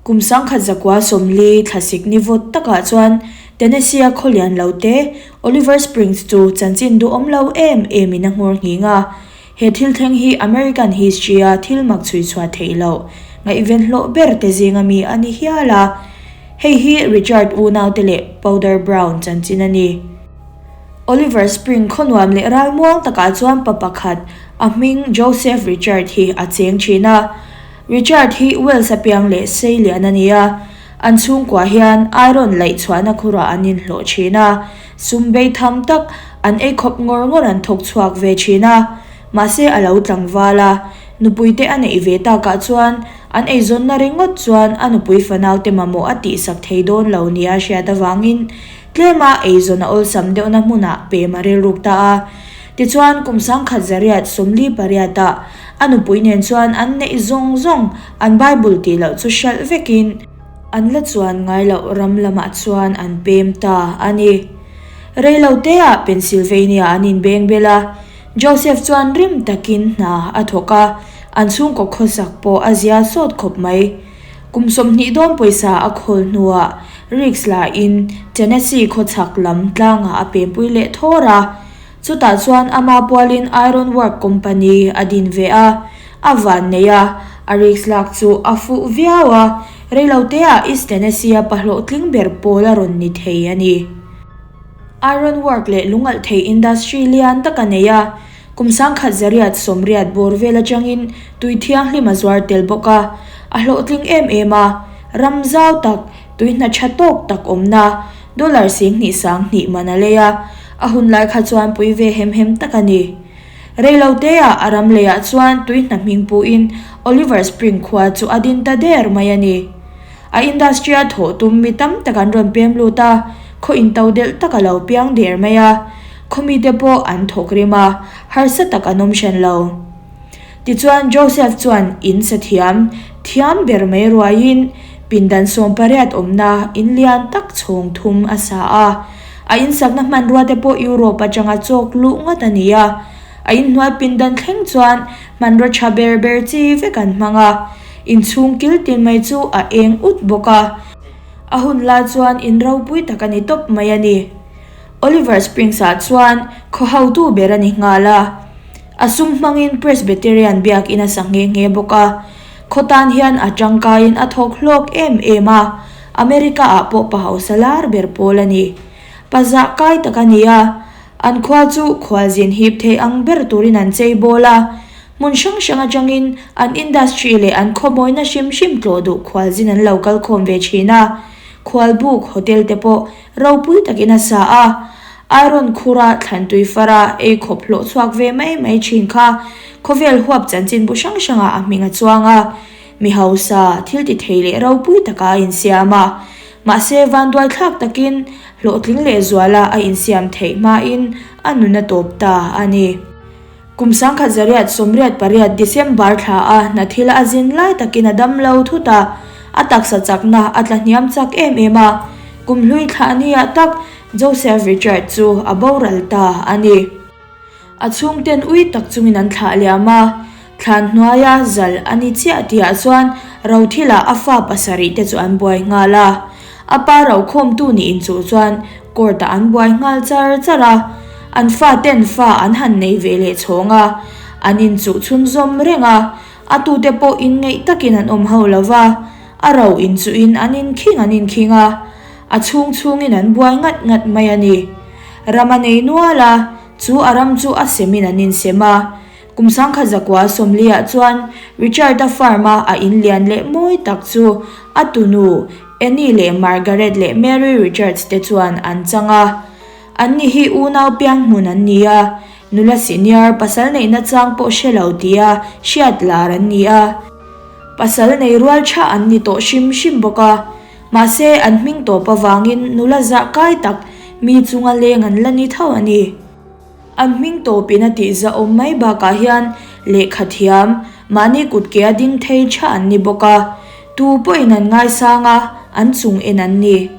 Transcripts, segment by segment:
Kum 1940 thlasik ni vawt takah chuan Tennessee-a khaw lian lo te, Oliver Springs chu chanchin duhawm lo em emin a nghawr nghing a. He thil thleng hi American history-a thil mak chhui chhuah theih loh ngaihven hlawh ber te zinga mi a ni hial a. Hei hi Richard unaute leh Powder Brown chanchin a ni. Oliver Spring khaw nuam leh ralmuang takah chuan pa pakhat, a hming Joseph Richard hi a cheng thin a. Richard hi Wales a piang leh seilian a ni a, an chhungkua hian iron laih chhuahna khurah an inhlawh thin a, sum bei tham tak an ei khawp ngawr ngawr an thawk chhuak ve thin a. Mahse a lo tlangval a, nupuite a neih ve takah chuan an eizawnna ringawt chuan a nupui fanaute mamawh a tihsak thei dawn lo nia hriat avangin tlema eizawn a awlsam deuhna hmunah pem a rilruk ta a. Tichuan, kum 1948-ah a nupui nen chuan an neih zawng zawng an Bible tih loh chu hralh vekin an la chuan ngai loh ram lamah chuan an pem ta a ni. Reiloteah Pennsylvania an inbeng bel a, Joseph chuan rim takin hna a thawk a, an chhungkaw khawsak pawh a zia sawt khawp mai. Kum 20 dawn pawisa a khawl hnuah Riggs lahin Tennessee khawchhak lam tlangah a pempui leh thawr a. Chutah chuan ama pualin Iron Work Company a din ve a, a van nei a, a risk lak chu a fuh viau a, reiloteah East Tennessee-a pa hlawhtling ber pawl a rawn ni thei a ni. Iron Work leh lungalh thei industry lian tak a nei a, kum 1980 bawr vel atangin tui thianghlim a zuar tel bawk a, a hlawhtling em em a, ram zau tak, tui hna tha tawk tak awmna, Dollar 2000 2000 man a lei a, a hun lai kha chuan pui ve hem hem tak a ni. Reiloteah a ram leiah chuan tui hna hming puhin Oliver Spring khua chu a din ta der mai a ni. A industry-a thawh tum mi tam tak an rawn pem lut a, khaw into delh tak a lo piang der mai a, khaw mite pawh an thawk rim a, harsa tak an awm hran lo. Tichuan Joseph chuan in sa thiam, thiam ber mai ruaiin pindan 18 awmna in lian tak chhawng thum a sa a. A insakna hmanrua te pawh Europe atanga chawk luh ngawt a ni a. A inhnuai pindan thleng chuan hmanraw tha ber ber chi vek an hmang a. Inchhung kil tin mai chu a eng ut bawk a. A hun lai chuan in ropui tak a ni tawp mai a ni. Oliver Springs-ah chuan khaw hotu ber a ni nghal a. A sum hmangin Presbyterian biakin a sa nghe nghe bawk a. Khaw tan hian a tangkaiin a thawk hlawk em em a, America-ah pawh pa hausa lar ber pawl a ni. Pa zah kai tak a ni a, an khua chu khualzin hip thei ang ber turin an chei bawl a. Hmun hrang hrang atangin an industry leh an khawmawina hrim hrim tlawh duh khualzin an lo kal khawm ve thin a. Khualbuk hotel te pawh Ropui takin a sa a, Iron khura thlantui fara ei khawp hlawh chhuak ve mai mai thin kha khawvel huap chanchinbu hrang hrangah a hming a chuang a, mi hausa, thil ti thei leh ropui taka a insiam a. Mahse, vanduaithlak takin hlawhtling leh zuala a insiam theih hmain a nun a tawp ta a ni. Kum 1988 December thla a hna thil a zin lai takin a dam lo thut a, a taksa chakna a tla hniam chak em em a. Kum hlui thla nia tak Joseph Richard chu a boral ta a ni. A chhungten ui tak chungin an thlah liam a, thlan hnuaia zal a ni chiah tihah chuan Rothila a fa pasarih te chu an buai nghal a. A pa rokhawmtu nih inchuh chuan court-ah an buai nghal char char a, an faten fa an han nei ve leh chhawng a, an inchuh chhunzawm reng a, a tute pawh inngeih takin an awm ho lo va, a ro inchuhin an inkhing an inkhing a, a chhung chhungin an buai ngat ngat mai a ni. Ram a nei nual a, chu a ram chu a semin an insem a. Kum 1940-ah chuan Richard-a farm-a a in lian leh mawi tak chu a tunu Annie leh Margaret leh Mary Richards te chuan an chang a. Anni hi unau piang hmun an ni a, nula senior pasal neihna chang pawh hre lo tia hriat lar an ni a. Pasal nei rual tha an ni tawh hrim hrim bawk a, mahse an hming tawp avangin nula zah kai tak mi chunga leng an la ni tho a ni. An hming tawpin a tih zahawm mai bakah hian lehkha thiam, mahni kut ke a ding thei tha an ni bawk a, tu pawhin an ngaisang a, an chung en an ni.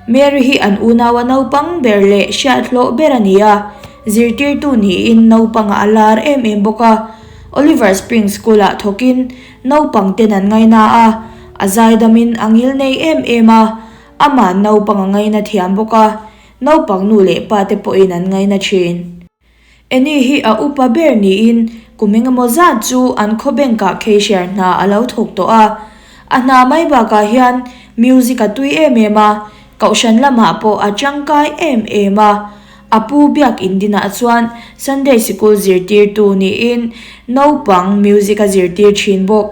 Mary hi an unaua naupang ber leh hriathlawh ber a ni a, zirtirtu niin naupangah a lar em em bawk a. Oliver Spring School-ah thawkin naupang ten an ngaina a, A zaidamin a ngilnei em em a, amah naupang a ngaina thiam bawk a, naupang nu leh pa te pawhin an ngaina thin. Annie hi a upa ber niin kum engemaw zat chu an khaw bank ah cashier hna a lo thawk tawh a. A hna mai bakah hian music a tui em em a, kohhran lamah pawh a tangkai em em a. A pu biakin dinah chuan Sunday sikul zirtirtu niin naupang music a zirtir thin bawk.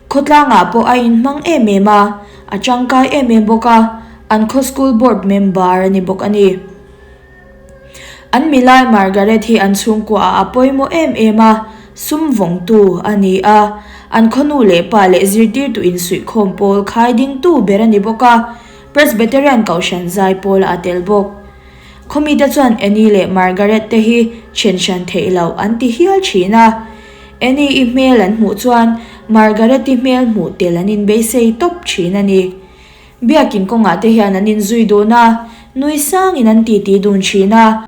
Khawtlangah pawh a inhmang em em a, a tangkai em em bawk a, an khaw school board member a ni bawk a ni. An milai Margaret hi an chhungkuaah a pawimawh em em a, sum vawngtu a ni a, an khaw nu leh pa leh zirtirtu insuihkhawm pawl khai dingtu ber a ni bawk a, Presbyterian Kohhran zai pawlah a tel bawk. Khawmite chuan Annie leh Margaret te hi then hran theih loh an ti hial thin a, Annie-i hmel an hmuh chuan Margaret-i hmel hmuh tel an inbeisei tawp thin a ni. Biakin kawngah te hian an inzui dun a, nui sangin an titi dun thin a.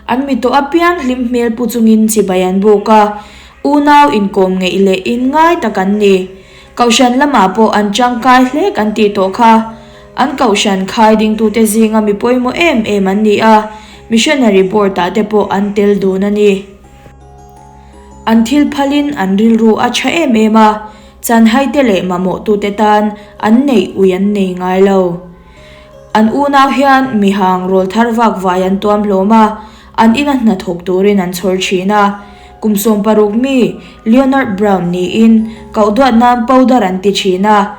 An mi tawh apiang hlim hmel pu chungin chibai an buk a, unau inkawm ngeih leh inngai tak an ni. Kohhran lamah pawh an tangkai hle kan tih tawh kha. An kohhran khai dingtute zinga mi pawimawh em em an ni a, missionary board-ah te pawh an tel dun a ni. An thil phalin an rilru a tha em em a, chanhaite leh mamawhtute tan an neih ui an nei ngai lo. An unau hian mihang rawl thar vak vai an tuam hlawm a, an ina hnathawk turin an chhawr thin a. Kum 16 mi Leonard Brown niin koh duat nan powder an ti thin a.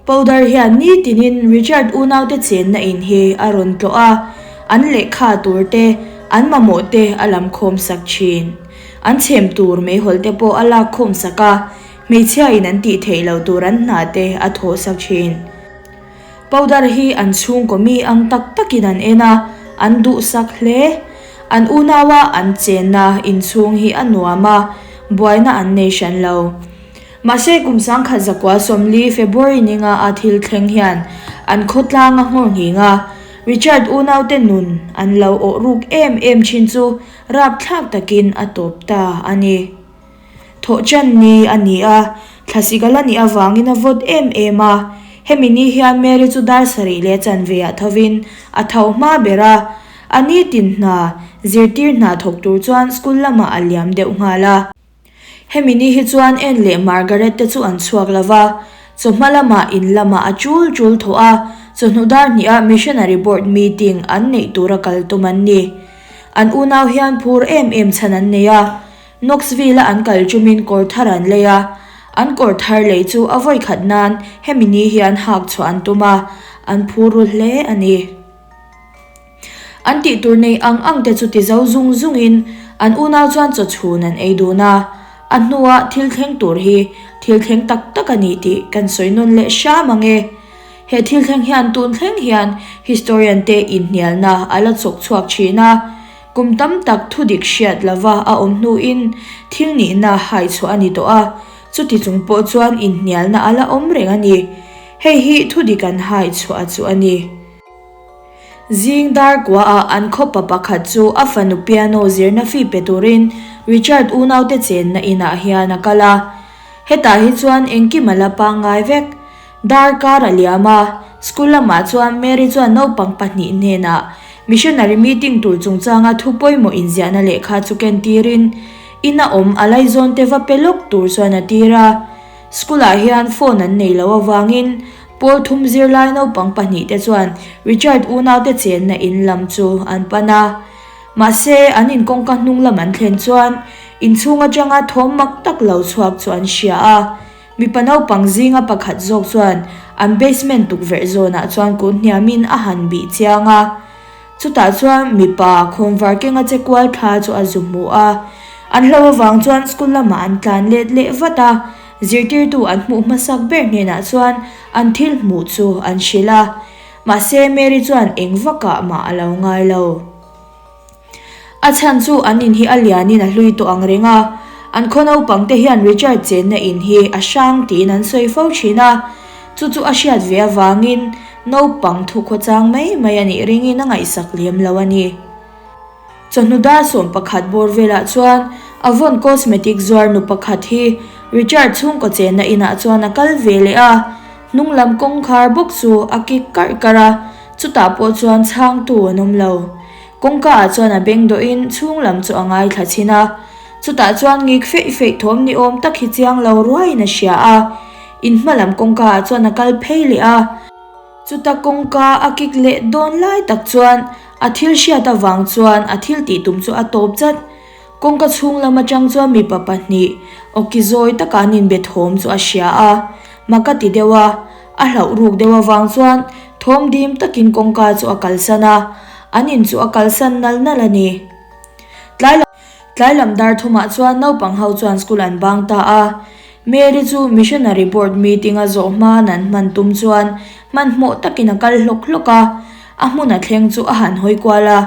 Powder hian nitinin Richard unaute chenna in hi a rawn tlawh a, an lehkha tur te, an mamawh te a lam khawm sak thin. An chhem tur meihawl te pawh a lak khawm sak a, hmeichhia in an tih theih loh tur an hna te a thawh sak thin. Powder hi an chhungkaw mi ang tak takin an en a, an duhsak hle. An unaua an chenna inchhung hi a nuam a, buaina an nei hran lo. Mahse kum 1940 February ninga a thil thleng hian an khawtlang a nghawr nghing a, Richard unaute nun an lo awh ruk em em thin chu rapthlak takin a tawp ta a ni. Thawhchan ni a ni a, thlasik a la nih avangin a vawt em em a, hemi ni hian Mary chu dar sarih leh chanve ah thovin a tho hma ber a, a nitin hna zirtir hna thawk tur chuan school lamah a liam deuh nghal a. Hemi ni hi chuan Anne leh Margaret te chu an chhuak lo va, chawhma lamah in lamah a chul chul thawh a, chawhnu dar hniha Missionary Board meeting an neih tura kal tum an ni. An unau hian phur em em chhan an nei a, Knoxville-a an kal chumin kawr thar an lei a, an kawr thar lei chu a vawi khat nan hemi ni hian hak chhuah an tum a, an phur ru hle a ni. An tih tur nei ang ang te chu ti zo zung zungin an unau chuan chaw chhun an ei dun a, a hnua thil thleng tur hi thil thleng tak tak a ni tih kan sawi nawn leh hram ang e. He thil thleng hian tun thleng hian historian te inhnialna a la chawk chhuak thin a, kum tam tak thu dik hriat lova a awm hnuin thil nihna hai chhuah a ni tawh a, chuti chung pawh chuan inhnialna a la awm reng a ni. Hei hi thu dik an hai chhuah chu a ni. Zing dar kuaah an khawpa pakhat chu a fanu piano zirna fee pe turin Richard unaute chenna inah hian a kal a. Hetah hi chuan engkim a la pangngai vek. Dar kar a liam a, school lamah chuan Mary chuan naupang pahnih hnenah missionary meeting tur chungchanga thu pawimawh inziahna lehkha chu ken tirin ina awm a laizawnte va pe lawk tur chuan a tir a. School-ah hian phone an nei loh avangin Pawl thum zirlai naupang pahnihte chuan Richard unaute chenna in lam chu an pan a. Mahse, an in kawngka hnung lam an thlen chuan inchhung atanga thawm mak tak lo chhuak chu an hria a. Mipa naupang zinga pakhat zawk chuan an basement tukverh zawnah chuan kun hniamin a han bih chiang a. Chutah chuan mipa khawnvar kenga che kual thla chu a zu hmu a. An hlo avang chuan school lamah an tlan let leh vat a. Zirtirtu an hmuh hmasak ber hnenah chuan an thil hmuh chu an hrilh a, mahse Mary chuan eng vakah mah a lo ngai lo. A chhan chu an in hi a lianin a hlui tawh ang reng a, an khaw naupang te hian Richard chenna in hi a hrang tiin an sawi fo thin a, chu chu a hriat ve avangin naupang thu khawchang mai mai a nih ringin a ngaihsak lem lo a ni. Chawhnu dar 11 bawr velah chuan Avon Cosmetic zuar nu pakhat hi Richard chhungkaw chenna inah chuan a kal ve leh a, hnung lam kawngkhar bawk chu a kik karh karh a, chutah pawh chuan chhangtu an awm lo. Kawngka ah chuan a beng dawhin chhung lam chu a ngaithla chhin a, chutah chuan ngik feih feih thawm ni awm tak hi chiang lo ruaiin a hria a, in hma lam kawngka ah chuan a kal phei leh a. Chuta kawngka a kik leh dawn lai tak chuan a thil hriat avang chuan a thil tih tum chu a tawp chat. Kawngka chhung lam atang chuan mipa pahnih awki zawi taka an inbe thawm chu a hria a, mak a ti deuh a, a hlauh ruk deuh avang chuan thawm dim takin kawngka chu a kalsan a, an in chu a kalsan nal nal a ni. Tlai Tlai lam dar thumah chuan naupang ho chuan school an bang ta a, Mary chu missionary board meeting a zawh hma nan hman tum chuan hmanhmawh takin a kal hlawk hlawk a, a hmun a thleng chu a han hawi kual a.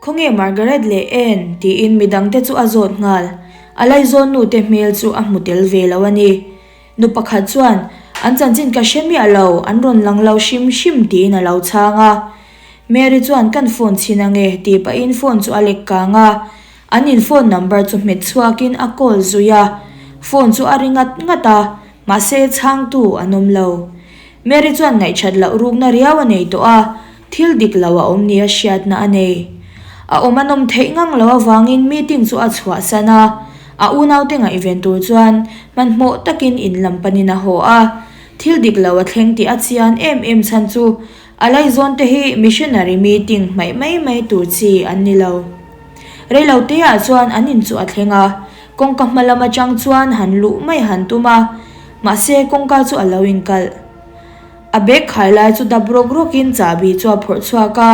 Khawnge Margaret leh Anne? tiin midangte chu a zawt nghal. A laizawn nute hmel chu a hmu tel ve lo a ni. Nu pakhat chuan, An chanchin ka hre miah lo, an rawn lang lo hrim hrim tiin a lo chhang a. Mary chuan kan phone chhin ange tih pahin phone chu a lek kang a. An in phone number chu hmet chhuakin a call zui a. Phone chu a ri ngat ngat a, mahse chhangtu an awm lo. Mary chuan ngaihthat loh rukna riau a nei tawh a, thil dik lo a awm nia hriatna a nei. A awm a nawm theih ngang lo avangin meeting chu a chhuahsan a, a unaute ngaihven tur chuan hmanhmawh takin in lam panin a haw a. Thil dik lo a thleng tih a chian em em chhan chu a laizawn te hi missionary meeting hmaih mai mai tur chi an ni lo. Reilo teah chuan an in chu a thleng a, kawngka hma lam atang chuan han luh mai han tum a, mahse kawngka chu a lo inkalh. A bag khai lai chu dap rawk rawkin chahbi chu a phawrh chhuak a,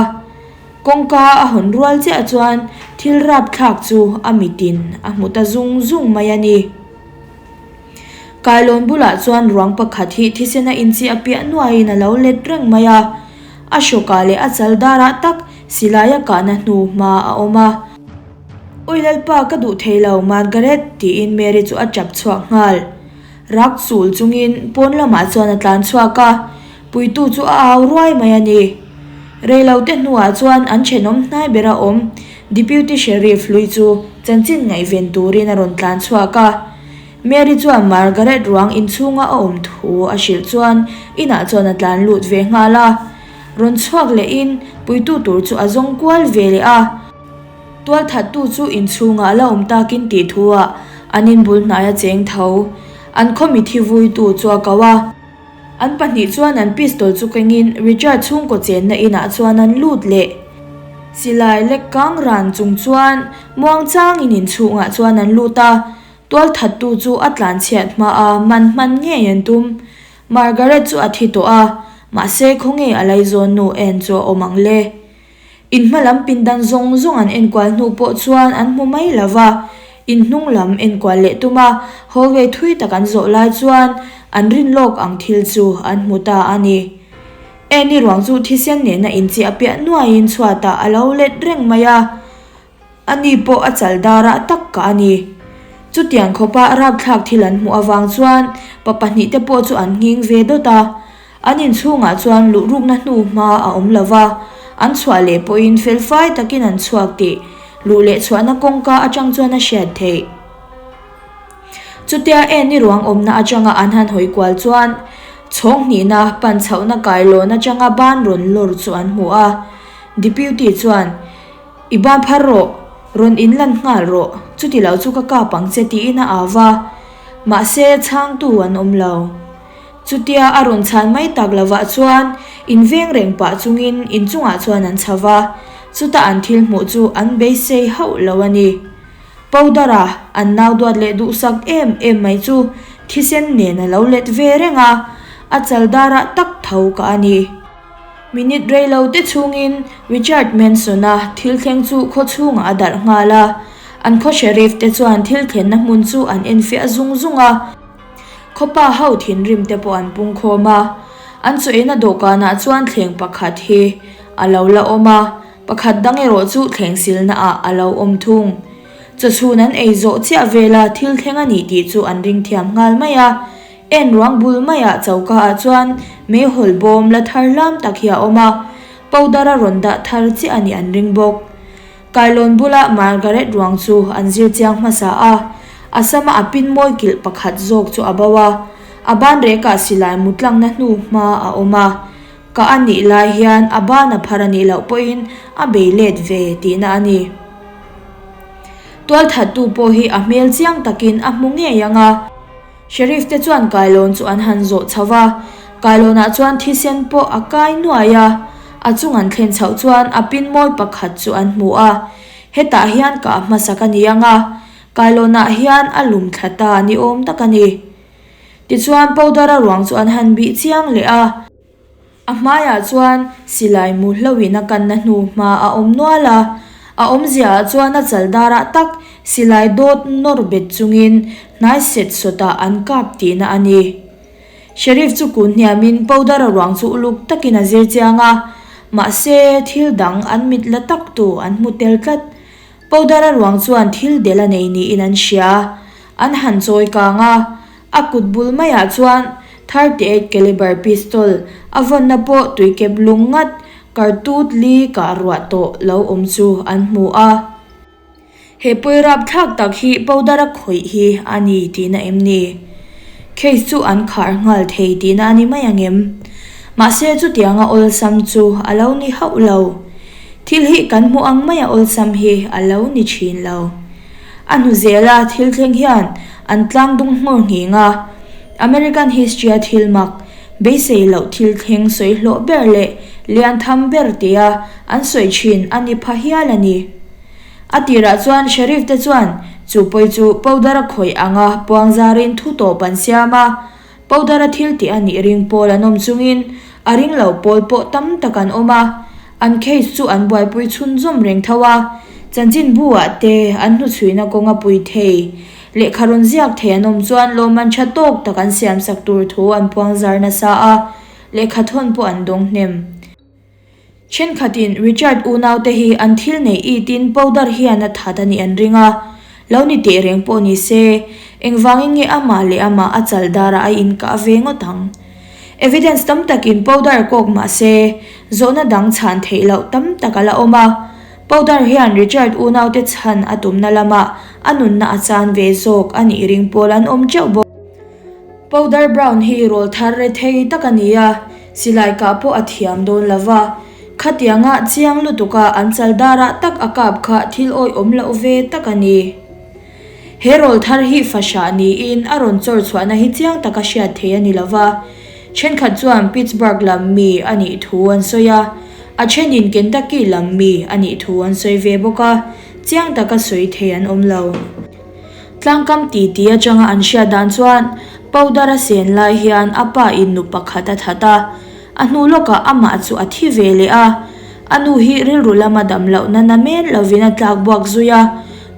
kawngka a hawn rual chiah chuan thil rapthlak chu a mitin a hmu ta zung zung mai a ni. Kailawn bulah chuan ruang pakhat hi thisen a inchi a piah nuaiin a lo let reng mai a, a hrawkah leh a chal darah tak silai a kahna hnu hma a awm a. Awi Lalpa ka duh thei lo Margaret tiin Mary chu a tap chhuak nghal. Rak chul chungin pawn lamah chuan a tlan chhuak a, puitu chu a au ruai mai a ni. Reilote hnuah chuan an thenawm hnai bera awm Deputy Sheriff hlui chu chanchin ngaihven turin a rawn tlan chhuak a. Mary chuan Margaret ruang inchhunga a awm thu a hrilh chuan inah chuan a tlan lut ve nghal a. Rawn chhuak lehin puitu tur chu a zawng kual ve leh a. Tualthattu chu inchhungah a la awm takin tih thuah an inbul hnaia cheng tho. An khaw mithi vuitu chu a ko a. An pahnih chuan an pistol chu kengin Richard chhungkaw chenna inah chuan an lut leh. Silai lek kang ran chung chuan muangchangin inchhungah chuan an lut a, tualthattu chu a tlanchhiat hmaa man hman ngei an tum. Margaret chu a thi tawh a, mahse khawnge a laizawn nu en chu a awm ang le. In hma lam pindan zawng zawng an enkual hnu pawh chuan an hmu mai lo va, in hnung lam enkual leh tum a, hallway thui tak an zawh lai chuan an rin lawk ang thil chu an hmu ta a ni. Annie ruang chu thisen nena inchiah piah nuaiin chhuatah a lo let reng mai a. Ani pawh a chal darah tak ka a ni. Chutiang khawpa rapthlak thil an hmuh avang chuan pa pahnihte pawh chu an nghing ve dawt a. An inchhungah chuan luhrukna hnu hma a awm lo va, an chhuah leh pawhin felfai takin an chhuak tih luh leh chhuahna kawngka atang chuan a hriat theih. Chutia Annie ruang awmna atanga an han hawi kual chuan chhawng hnihna pan chhohna kailawn atanga ban rawn lawr chu an hmu a. Deputy chuan. I ban phar rawh, rawn in lan nghal rawh, chuti lo chu ka kap ang che tiin a au va, mahse chhangtu an awm lo. Chutia a rawn chhan mai tak lovah chuan in veng reng pah chungin inchungah chuan an chho va, chuta an thil hmuh chu an beisei hauh lo a ni. Powder-a an nau duat leh duhsak em em mai chu thisen nen a lo let ve reng a, a chal darah tak tho ka a ni. Minute rei lo te chhungin Richard Manson-a thil thleng chu khaw chhungah a darh nghal a. An khaw Sheriff te chuan thil thlenna hmun chu an enfiah zung zung a. Khawpa ho thinrim te pawh an pung khawm a. An chaw eina dawhkanah chuan thleng pakhat hi a lo la awm a, pakhat dang erawh chu thleng silna ah a lo awm thung. Chawchhun an ei zawh chiah vela thil thleng a nih tih chu an ring thiam nghal mai a. En ruang bul maiah choka ah chuan meihawl bawm la thar hlam tak hi a awm a, powder a rawn dah thar chiah a nih an ring bawk. Kailawn bula Margaret ruang chu an zir chiang hmasa a, A sama a pin mawi kilh pakhat zawk chu a bo a, a ban rekah silai mu tlangna hnu hma a awm a. Ka a nih lai hian a ban a phar a nih loh pawhin a bei let ve tihna a ni. Tualthattu pawh hi a hmel chiang takin a hmu ngei ang a. Sheriff te chuan kailawn chu an han zawh chho va, kailawnah chuan thisen pawh a kai nuai a. A chung an thlen chhoh chuan a pin mawi pakhat chu an hmu a, hetah hian kah hmasak a ni ang a, kailawnah hian a lum thla ta ni awm tak a ni. Tichuan powder-a ruang chu an han bih chiang leh a. A hmaiah chuan silai mu hloin a kanna hnu hma a awm nual a, a awmziaah chuan a chal darah tak silai dawt nawr bet chungin hnai set sawtah an kap tihna a ni. Sheriff chu kun hniamin powder-a ruang chu uluk takin a zir chiang a, mahse thil dang an mit la tak tu an hmu tel tlat. Powder-a ruang chuan thil del a nei niin an hria. An han chawi kang a, A kut bul maiah chuan 38 caliber pistol a vawnna pawh tuikep lung ngat kartut li kah ruah tawh lo awm chu an hmu a. He pawi rapthlak tak hi powder a khawih hi a ni tihna em ni? Case chu an khar nghal thei tihna a ni mai ang em? Mahse chutianga awlsam chu a lo ni hauh lo. Thil hi kan hmuh ang maia awlsam hi a lo ni thin lo. A hnu zela thil thleng hian an tlang dung nghawr nghing a, American history-a thil mak, beisei loh thil thleng sawi hlawh ber leh lian tham ber tia an sawi thin a ni pha hial a ni. A tirah chuan Sheriff te chuan chu pawi chu powder-a khawih anga puang zarin thu tawp an siam a, Powder-a thil tih a nih ring pawl an awm chungin a ring lo pawl pawh tam tak an awm a, an case chu an buaipui chhunzawm reng tho a, chanchinbu-ah te an hnuchhuihna kawnga pui thei, lehkha rawn ziak thei an awm chuan lawmman tha tawk tak an siamsak tur thu an puang zar nasa a, lehkha thawn pawh an dawng hnem. Thenkhatin Richard unaute hi an thil neih itin powder hian a that a nih an ring a, lo ni teh reng pawh ni se, engvangin nge amah leh amah a chal darah a inkah ve ngawt ang? Evidence tam takin powder kawk mah se, zawhna dang chhan theih loh tam tak a la awm a, powder hian Richard unaute chhan a tumna lamah a nunna a chan ve zawk a nih ring pawl an awm teuh bawk. Powder Brown hi rawlthar re thei tak a ni a, silai kah pawh a thiam dawn lo va. Khatianga chiang lutuka an chal darah tak a kap kha thil awihawm loh ve tak a ni. He rawlthar hi fahrah niin a rawn chawr chhuahna hi chiang taka hriat theih a ni lo va. Thenkhat chuan Pittsburgh lam mi a nih thu an sawi a, a thenin Kentucky lam mi a nih thu an sawi ve bawk a, chiang taka sawi thei an awm lo. Tlangkam titi atanga an hriat dan chuan powder a sen lai hian a pa in nu pakhat a that a, a hnu lawkah amah chu a thi ve leh a. A nu hi rilru lama dam lohna na men lovin a tlak buak zui a,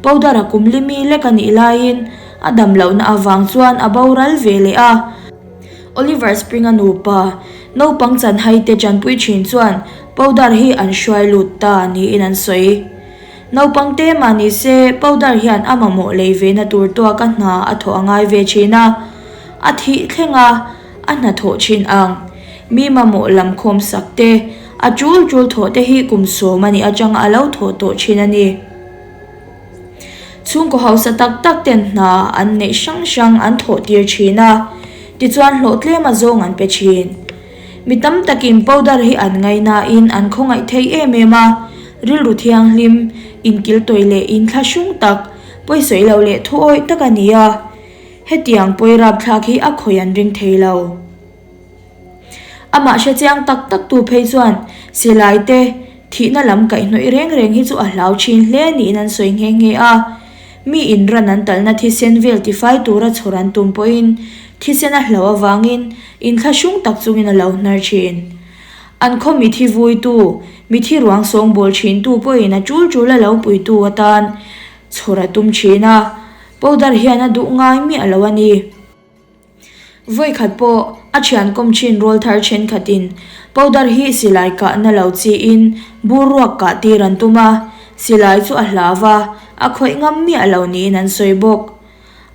powder a kum li mi lek a nih laiin a dam lohna avang chuan a boral ve leh a. Oliver Spring-a nupa, naupang chanhai te tanpui thin chuan powder hi an hruai lut ta niin an sawi. Naupang te mah ni se, powder hian a mamawh lei ve na tur tuaka hna a thawh a ngai ve thin a, a thih thleng a, a hna thawh thin ang. Mi mamawh lam khawm sak te, a tul tul thawh te hi kum sawm a nih atanga a lo thawh tawh thin a ni. Chhungkaw hausa tak tak ten hna an neih hrang hrang an thawh tir thin a, tichuan hlawh tlem a zawng an pe thin. Mi tam takin powder hi an ngaihnain an khawngaih thei em em a, rilru thianghlim, inkiltawih leh inthlahrung tak, pawisawi lo leh thuawih tak a ni a. Hetiang pawi rapthlak hi a khawih an ring thei lo. Amah hre chiang tak tak tu phei chuan silai te thihna lam kaihhnawih reng reng hi chu a hlau thin hle niin an sawi nghe nghe a. Mi in ran an talna thisen vel tifai tura chhawr an tum pawhin thisen a hlo avangin inthlahrung tak chungin a lo hnar thin. An khaw mithi vuitu, mithi ruang sawngbawl thintu pawhin a tul tul a lo puitu atan chhawr a tum thin a, powder hian a duh ngai miah lo a ni. Vawikhat pawh a thian kawm thin rawlthar thenkhatin powder hi silai kahna lo chiin bur ruak kah tir an tum a, silai chu a hlau a, a khawih ngam miah lo niin an sawi bawk.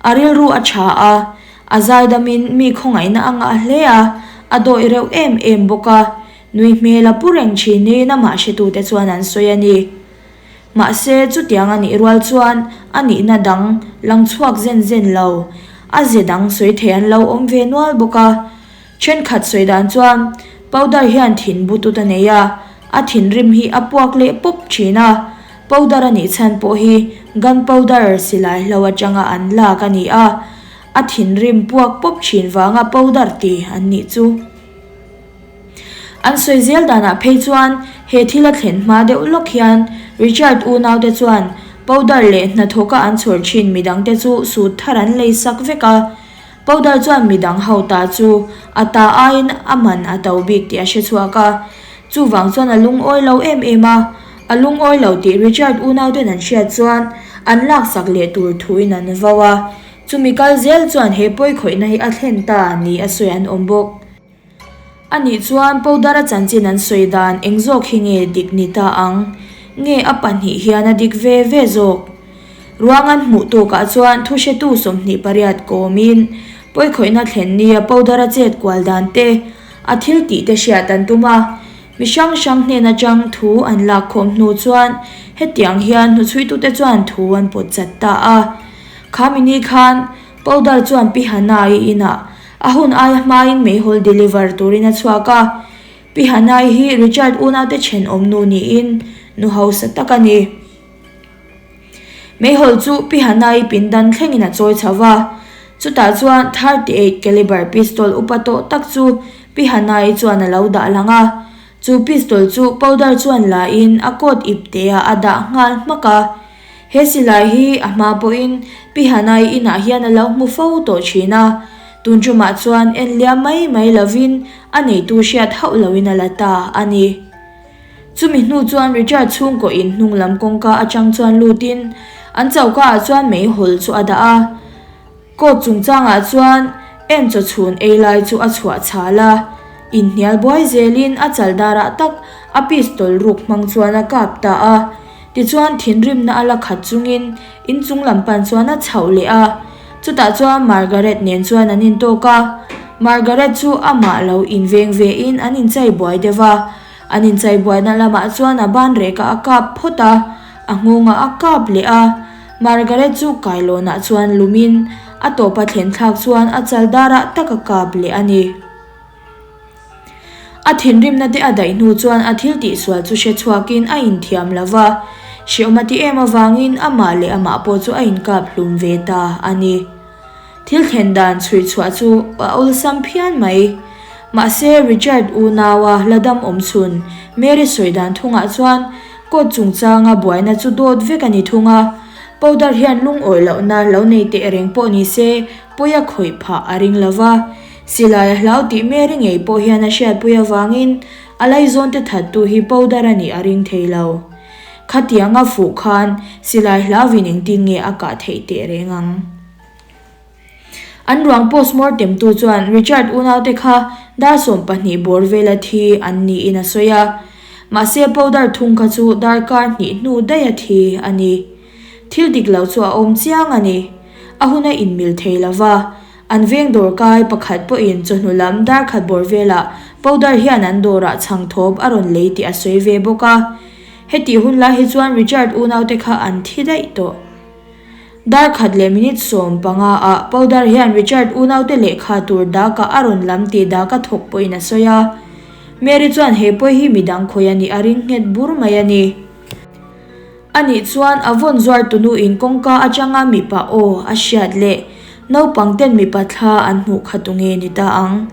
A rilru a tha a, a zaidamin mi khawngaihna a ngah hle a, a dawih reuh em em bawk a, nui hmel a pu reng thin niin amah hretute chuan an sawi a ni. Mahse, chutiang a nih rual chuan a nihna dang lang chhuak zen zen lo, a ze dang sawi thei an lo awm ve nual bawk a. Thenkhat sawi dan chuan powder hian thin butut a nei a, a thinrim hi a puak leh pawp thin a. Powder a nih chhan pawh hi gun powder silai hlo atanga an lak a ni a, a thinrim puak pawp thin vanga powder ti an nih chu. An sawi zel danah phei chuan he thil a thlen hma deuh lawk hian Richard unaute chuan powder leh hnathawka an chhawr thin midangte chu sut thar an lei sak vek a. Powder chuan midang ho ta chu a ta aiin a man a to bik tih a hre chhuak a, chuvang chuan a lungawi lo em em a. A lungawi lo tih Richard unauten an hriat chuan an laksak leh tur thuin an vo a, chumi kal zel chuan he pawikhawihna hi a thlen ta ni a sawi an awm bawk. A nih chuan Powdara chanchin an sawi dan eng zawk hi nge dik ni ta ang? Nge a pahnih hian a dik ve ve zawk? Ruang an hmuh tawkah chuan thuhretu 28 kawmin pawikhawihna thlen nia Powdara chet kual dan te, a thil tih te hriat an tum a. Mi hrang hrang hnen atang thu an lak khawm hnu chuan hetiang hian hnuchhuitute chuan thu an pawt chat ta a. Kha mi ni khan Powder chuan Pi Hannah-i inah a hun aia hmain meihawl deliver turin a chhuak a. Pi Hannah-i hi Richard unaute thenawm nu niin nu hausa tak a ni. Meihawl chu Pi Hannah-i pindan thlengin a chawi chho va. Chutah chuan 38 caliber pistol upa tawh tak chu Pi Hannah-i chuan a lo dah lang a. Chu pistol chu Powder chuan la in a coat ipte-ah a dah nghal hmak a. He silai hi a hma pawhin Pi Hanai inah hian a lo hmu fo tawh thin a, tun tumah chuan en liam mai mai lovin a neitu hriat hauh loin a la ta a ni. Chumi hnu chuan Richard chhungkaw in hnung lam kawngka atang chuan lutin an choka ah chuan meihawl chu a dah a. Coat chungchangah chuan en chaw chhun ei lai chu a chhuah chhal a, inhnial buai zelin a chal darah tak a pistol ruk hmang chuan a kap ta a. Tichuan thinrimna a la khat chungin inchung lam pan chuan a chhoh leh a. Chutah chuan Margaret nen chuan an intawk a, Margaret chu amah lo inveng vein an inchai buai deuh a. An inchai buaina lamah chuan a ban rekah a kap phawt a, a nghawngah a kap leh a. Margaret chu kailawnah chuan lumin a tawpa thlen thlak chuan a chal darah tak a kap leh a ni. A thinrimna te a daih hnu chuan a thil tihsual chu hre chhuakin a inthiam lo va, hrehawm a ti em avangin amah leh amah pawh chu a inkap hlum ve ta a ni. Thil thlen dan chhui chhuah chu a awlsam phian mai. Mahse, Richard unaua la dam awm chhun Mary sawi dan thungah chuan court chungchanga buaina chu dawt vek a ni thung a. Powder hian lungawi lohna lo nei teh reng pawh ni se pawi a khawih phah a ring lo va. Silai a hlau tih Mary ngei pawh hian a hriatpui avangin a laizawnte thattu hi Powder a nih a ring thei lo. Khatianga fuh khan silai hlauvin engtin nge a kah theih teh reng ang? An ruang postmortem tu chuan Richard unaute kha dar 12 bawr vela thi an niin a sawi a. Mahse powder thung kha chu darkar hnih hnu daih a thi a ni. Thil dik lo chu a awm chiang a ni. A hun a inmil thei lo va. An veng dawr kai pakhat pawhin chawhnu lam dar khat bawr velah powder hian an dawrah chhangthawp a rawn lei tih a sawi ve bawk a. Hetih hun lai hi chuan Richard unaute kha an thi daih tawh. Dar khat leh minute 15 ah Powder hian Richard unaute lehkha tur dakah a rawn lam tih daka thawk pawhin a sawi a. Mary chuan he pawi hi midang khawi a nih a ring nghet bur mai a ni. Anih chuan a vawn zuar tunu in kawngka atanga mipa aw a hriat leh naupang ten mipa thla an hmuh kha tunge ni ta ang.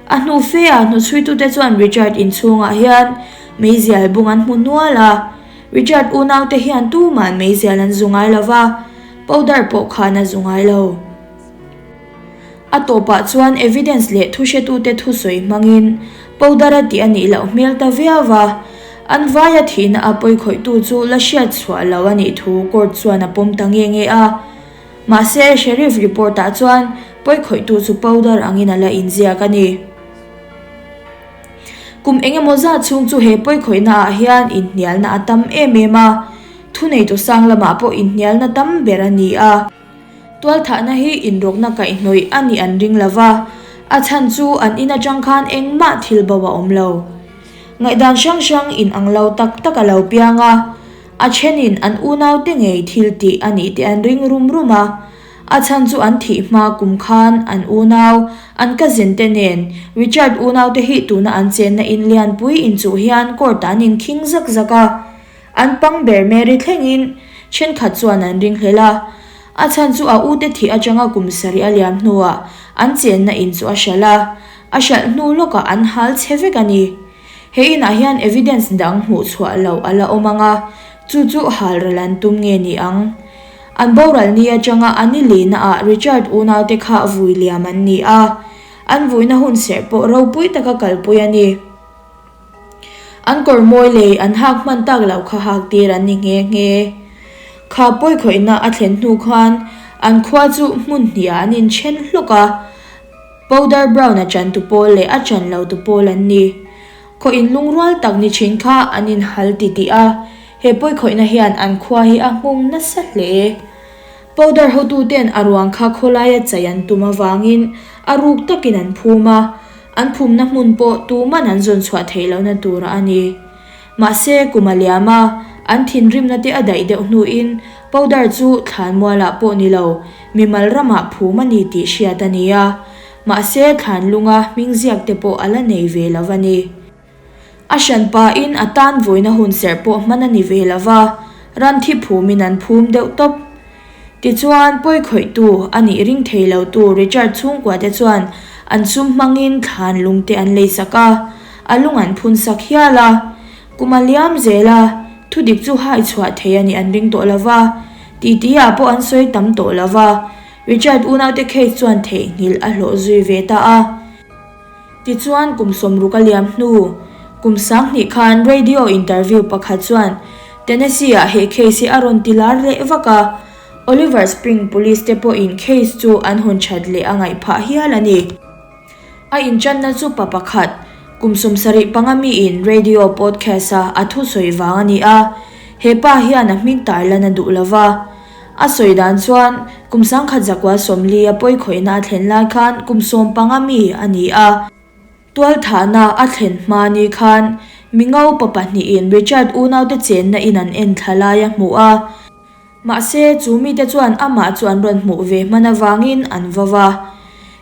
A hnu fe ah hnuchhuitute chuan Richard inchhungah hian meizial bung an hmu nual a. Richard unaute hian tuman meizial an zu ngai lo va, powder pawh khan a zu ngai lo. A tawpah chuan evidence leh thuhretute thusawi hmangin powder a tih a nih loh hmel ta viau va, an vaia thihna a pawikhawihtu chu la hriat chhuah lo a nih thu court chuan a pawm ta nge nge a. Mahse, sheriff report-ah chuan pawikhawihtu chu powder angin a la inziak a ni. Kum eng emaw zat chhung chu he pawikhawihna ah hian inhnialna a tam em em a, thuneitu sang lamah pawh inhnialna tam ber a ni a. Tualthahna hi inrawkna kaihhnawih a nih an ring lo va, a chhan chu an in atang khan engmah thil bo a awm lo. Ngaihdan hrang hrang inang lo tak tak a lo piang a. A thenin an unaute ngei thil tih a nih te an ring rum rum a. A chhan chu an thih hma kum khan an unau, an cousin te nen Richard unaute hi tuna an chenna in lianpui inchuh hian court ah an inkhing zak zak a. An pang ber Mary thlengin thenkhat chuan an ringhlel a. A chhan chu a ute thih atanga kum sarih a liam hnuah an chenna in chu a hralh a, a hralh hnu lawkah an hal chhe vek a ni. He inah hian evidence dang hmuh chhuah loh a la awm ang a, chu chu halral an tum nge ni ang? An boral ni atanga a ni lihna ah Richard unaute kha vui liam an ni a, an vuina hun serh pawh ropui taka kalpui a ni. An kawr mawi lei an hak hman tak loh kha hak tir an ni nghe nghe. Kha pawikhawihna a thlen hnu khan an khua chu hmun hnih ah an inthen hlawk a, Powder Brown a chantu pawl leh a chan lo tu pawl an ni. Khaw inlungrual tak ni thin kha an inhal titih a, he pawikhawihna hian an khua hi a nghawng nasa hle. Powder hotuten a ruang kha khawlaia chai an tum avangin a ruk takin an phum a, an phumna hmun pawh tuman an zawn chhuah theih lohna tura a ni. Mahse, kum a liam a, an thinrimna te a daih deuh hnuin powder chu thlanmualah pawh ni lo, mimal ramah phum a ni tih hriat a ni a. Mahse, thlanlunga hming ziak te pawh a la nei ve lo a ni. A hran pahin a tan vawiina hun serh pawh hman a ni ve lo va, ran thi phumin an phum deuh tawp. Tichuan, pawikhawihtu a nih ring thei lotu Richard chhungkuate chuan an sum hmangin thlan lungte an leisak a, a lung an phun sak hial a. Kum a liam zel a, thudik chu hai chhuah thei a nih an ring tawh lo va, titi-ah pawh an sawi tam tawh lo va, Richard unaute case chuan theihnghilh a hlawh zui ve ta a. Tichuan kum sawmruk a liam hnu, kum 2000 khan radio interview pakhat chuan Tennessee-ah he case hi a rawn ti lar leh vak a, Oliver Spring Police te pawhin case chu an hawn that leh a ngaih phah hial a ni. A intanna chu pa pakhat, kum 75 miin radio podcast-a a thusawi vang a ni a, he pa hian a hming tarlan a duh lova. A sawi dan chuan kum 1940 a pawikhawihna a thlen lai khan kum 15 mi a ni a. Tualthahna a thlen hma ni khan mi ngo pa pahnihin Richard unaute chenna in an en thla lai a hmu a. Mahse, chu mite chuan amah chu an rawn hmuh ve hman avangin an va va.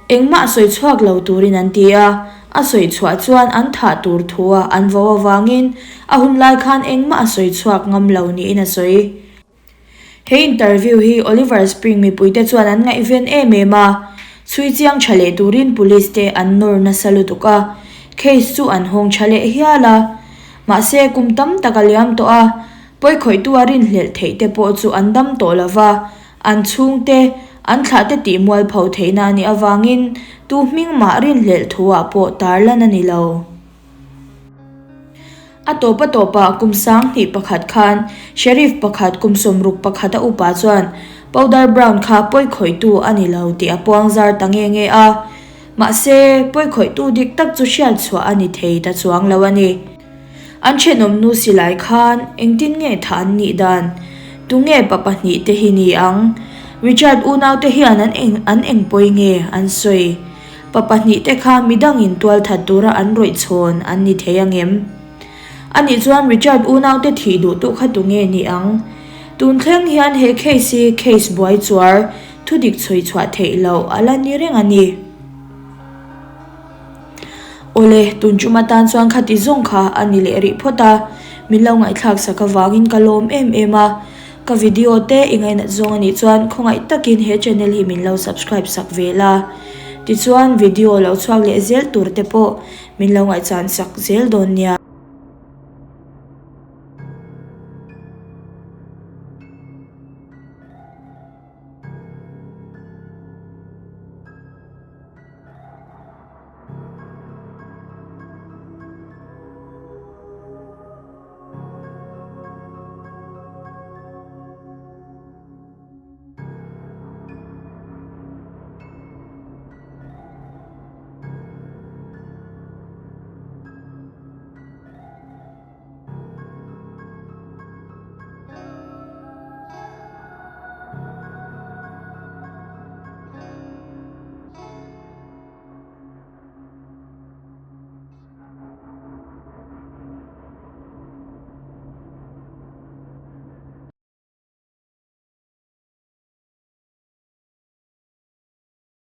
Engmah sawi chhuak lo turin an ti a, a sawi chhuah chuan an thah tur thua an vo avangin a hun lai khan engmah a sawi chhuak ngam lo niin a sawi. He interview hi Oliver Spring mipuite chuan an ngaihven em em a, chhui chiang tha leh turin police te an nawr nasa lutuk a, case chu an hawng tha leh hial a. Mahse, kum tam tak a liam tawh a, pawikhawihtu a rinhlelh theih te pawh chu an dam tawh lo va, an chhungte, an thlahte tih mualpho theihna a nih avangin tu hming mah rinhlelh thuah pawh tarlan a ni lo. A tawp a tawpah kum 2001 khan Sheriff pakhat kum 61 a upa chuan Powder Brown kha pawikhawihtu a ni lo tih a puang zar ta nge nge a. Mahse, pawikhawihtu dik tak chu hriat chhuah a ni thei ta chuang lo a ni. An thenawm nu silai khan engtin nge thah an nih dan? Tunge pa pahnihte hi ni ang? Richard unaute hian an eng an eng pawi nge an sawi? Pa pahnihte kha midangin tualthat tura an rawih chhawn an ni thei ang em? Anih chuan Richard unaute thih duhtu kha tunge ni ang? Tun thleng hian he case hi case buai chuar thudik chhui chhuah theih loh a la ni reng a ni. Awle, tun tum atan chuan khati zawng kha a ni leh rih phawt a, min lo ngaihthlak sak avangin ka lawm em em a. Ka video te i ngainat zawng a nih chuan khawngaih takin he channel hi min lo subscribe sak ve la. Tichuan video lo chhuak leh zel tur te pawh min lo ngaihchan sak zel dawn nia.